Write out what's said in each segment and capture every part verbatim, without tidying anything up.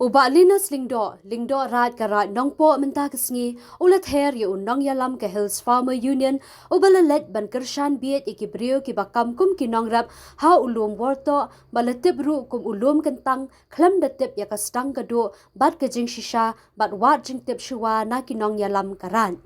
U Bah Linus Lyngdoh, Lyngdoh Raid ka Raid Nongpoh mynta ka sngi, u la ther ïa u nongïalam ka Hills Farmer Union, uba la leit ban kyrshan bieit ïa ki briew kiba kam kum ki nongrep ha u lum Wartoh, ba la tip ruh kum u lum Kyntang, khlem da tip ïa ka sdang ka duh bad ka jingshisha bad wad jingtip shuwa na ki nongïalam ka raid.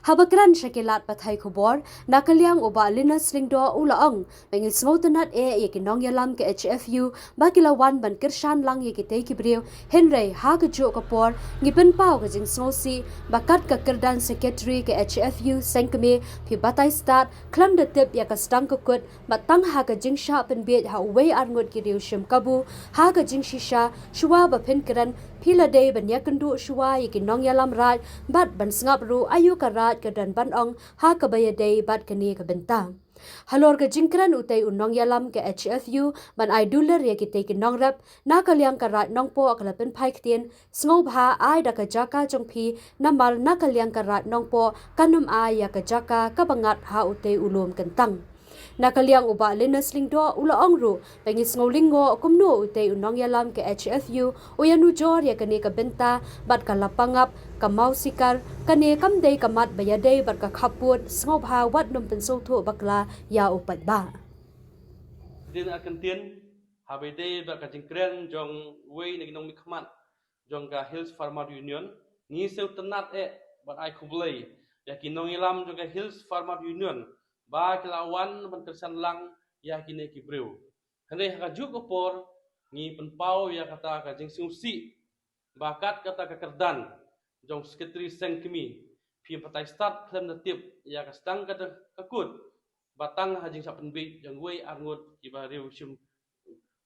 Haba kren sha ki lad pathai khubor, na ka liang u Bah Linus Lyngdoh u la ong, ba ngi sngewtynnad eh ïa ki nongïalam ka H F U ba ki la wan ban kyrshan lang ïa kitei ki briew, hynrei ha kajuh ka por ngi pynpaw ka jingsngewsih ba kat ka kyrdan secretary ka H F U seng kmie phi batai stad, khlem da tip ïa ka sdang ka kut, bad tang ha ka jingshah pynbieit ha uwei ar ngut ki riew shim kabu, ha ka jingshisha, shuwa ba phin kren, phi la dei ban ïakynduh shuwa ïa ki nongïalam raid, bad ban sngap ruh aïu ka raid ka don ban ong ha kaba ïadei bad kane ka bynta. Halor ka jingkren utei u nongïalam ka H F U ban ai dulir ïa kitei ki nongrep, na ka liang ka Raid Nongpoh ka la pynphai ktien, sngewbha ai da ka jaka jong phi, namar na ka liang ka Raid Nongpoh kan ym ai ïa ka jaka kaba ngat ha utei u lum Kyntang. Na ka liang u Bah Linus Lyngdoh u la ong ruh, ba ngi sngew lyngngoh kumno utei u nongïalam ka H F U u ïanujor ïa kane ka bynta bad ka Lapangap, ka Mawsikar, kane kam dei ka mat ba ïadei bad ka khappud, sngewbha wat nym pynsngewthuh bakla ïa u paidbah. Din ar kyntien, haba ïadei bad ka jingkren jong uwei na ki nongmihkhmat jong ka Hills Farmer Union, ngi sngewtynnad eh bad ai khublei ïa ki nongïalam jong ka Hills Farmer Union ba ki la wan ban kyrshan lang ïa kine ki briew. Hynrei ha kajuh ka por ngi pynpaw ïa kata ka jingsngewsih ba kat kata ka kyrdan jong secretary seng kmie, phi batai stad khlem da tip ïa ka sdang ka, ka kut, ba tang ha jingshah pynbieit jong uwei ar ngut kiba riew shim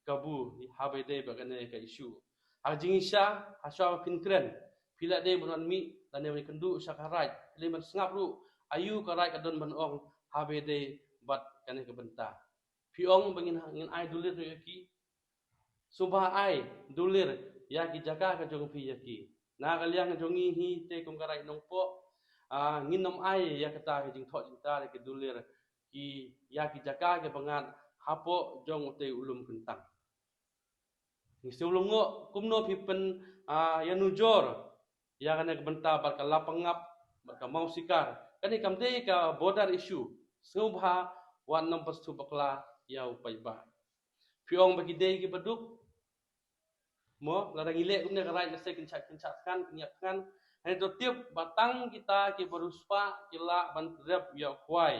kabu, haba ïadei bad kane ka issue. Ha ka jingshisha, ha shuwa ba phin kren, phi la dei ban wan mih lane ban ïakynduh sha ka raid, phi la dei ban sngap ruh aïu ka raid ka don ban ong haba ïadei bad kane ka bynta. Phi ong ba ngin, ngin ai dulir ïa ki, sngewbha ai dulir ïa ki jaka ka jong phi ïa ki. Na ka liang jong ngi hi te kum ka Raid Nongpoh, ah, ngin nym ai ïa kata ka jingthoh jingtar ïa ki dulir ki, ïa ki jaka kiba ngat hapoh jong utei u lum Kyntang. Ngi sngewlyngngoh kumno phi pyn, ah, ïanujor ïa kane ka bynta bad ka Lapangap, bad ka Mawsikar. Kane kam dei ka border issue. Sngewbha wat nym pynsngewthuh bakla ïa u paidbah. Phi ong ba ki dei kiba duk. Mo, lada ngi leh kumne ka raid lehse kin shah, kin shah thngan, kin ïap thngan. Hynrei to tip ba tang kita kiba riewspah ki lah ban rep ïa u khwai.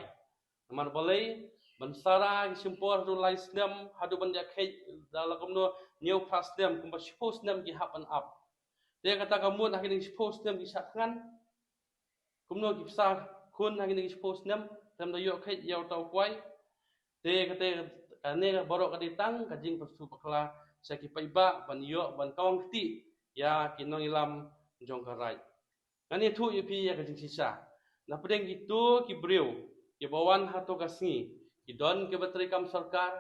Namar balei, ban sara ki shim por haduh lai snem, haduh ban ïakheit da la kumno hynñiew phra snem, kumba shiphew snem ki hap ban ap. Te kata ka mut ha kine ki shiphew snem ki shah thngan. Kumno ki bsa khun ha kine ki shiphew snem, khlem da ïoh kheit ïa uta u khwai. Te kata, kane baroh ka dei tang ka jingpynsngewthuh bakla sha ki paidbah ban ïoh ban kawang kti ïa ki nongïalam jong ka raid. Ngan ïathuh ïa phi ïa ka jingshisha. Na pdeng kito ki briew kiba wan ha to ka sngi, ki don kiba trei kam sorkar,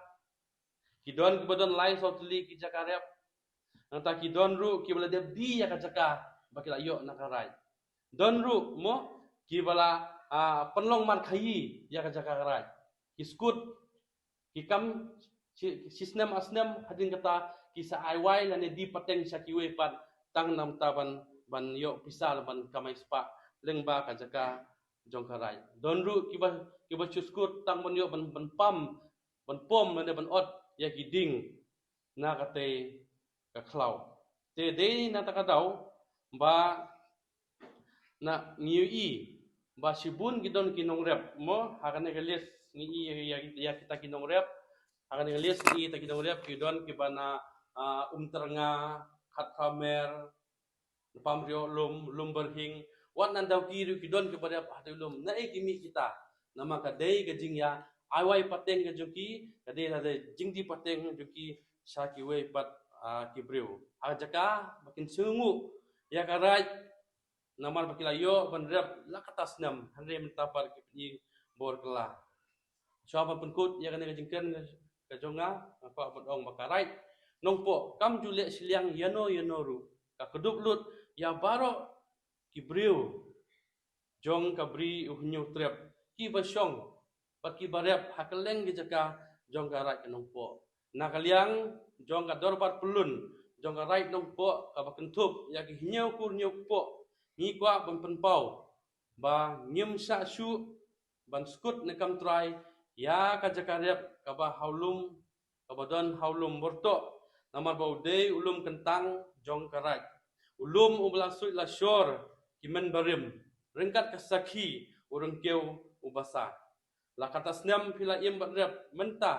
ki don kiba don lai saw tylli ki jaka rep. Nangta ki don ruh kiba la dep die ïa ka jaka ba ki la ïoh na ka raid. Don ruh mo kiba la, ah, pynlong markhaïi ïa ka jaka ka raid. Ki skud, ki kam shi, shi snem ar snem, hadien kata ki sa ai wai lane die pateng sha kiwei pat tang namar ban, ban ïoh pisa lane ban kamai spah lyngba ka jaka jong ka raid. Don ruh kiba, kiba shu skud tang ban ïoh ban, ban pam, ban pom lane ban ot ïa ki dieng na katei ka khlaw. Te dei na kata ka daw ba na ngi ïohi ba shibun ki don ki nongrep mo, ha kane ka list ngi ïohi ïa, ïa, ïa kita ki nongrep. Ha kane ka list ngi ïohi kita ki nongrep ki don kiba na, ah, Umtyrnga, Khatphra Mer, Pamrioh Lum, Lumbyrhing, wat nangta ki ruh ki don kiba rep ha utei u lum. Naei ki mih kita? Namar ka dei ka jingïa ai wai pateng ka jong ki, ka dei lada jingdie pateng jong ki sha kiwei pat, ah, ki briew. Ha ka jaka ba kin sngewnguh ïa ka raid, namar ba ki la ïoh ban rep la kata snem, hynrei mynta pat ki pyni bor kylla. Shuwa ban pynkut ïa kane ka jingkren ka jong nga, nga kwah ban ong ba ka raid Nongpoh kam ju leh shiliang ïano ïano ruh. Ka kdup lut ïa baroh ki briew jong ka Bri U Hynñiewtrep kiba shong bad kiba rep ha kylleng ki jaka jong ka raid ka Nongpoh. Na ka liang jong ka dorbar pyllun jong ka Raid Nongpoh kaba kynthup ïa ki hynñiew kur hynñiew kpoh, ngi kwah ban pynpaw ba ngim shah shuh ban skud ne kam trai ïa ka jaka rep kaba ha u lum, kaba don ha u lum Bortoh, namar ba u dei u lum kyntang jong ka Raid, u lum uba la suid la shor ki men barim, ryngkat ka sakhi u ryngkew u basa. La katta snem phi la im bad rep, mynta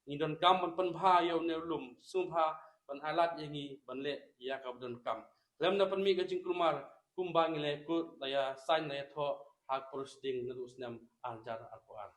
ngi donkam ban pynbha ïa une u lum, sngewbha ban ailad ïa ngi ban leh ïa kaba donkam. Khlem da pynmih ka jingkulmar, kumba ngi la ïakut, la ïasain, la ïathoh ha ka por shiteng naduh u snem ar hajar arphew ar.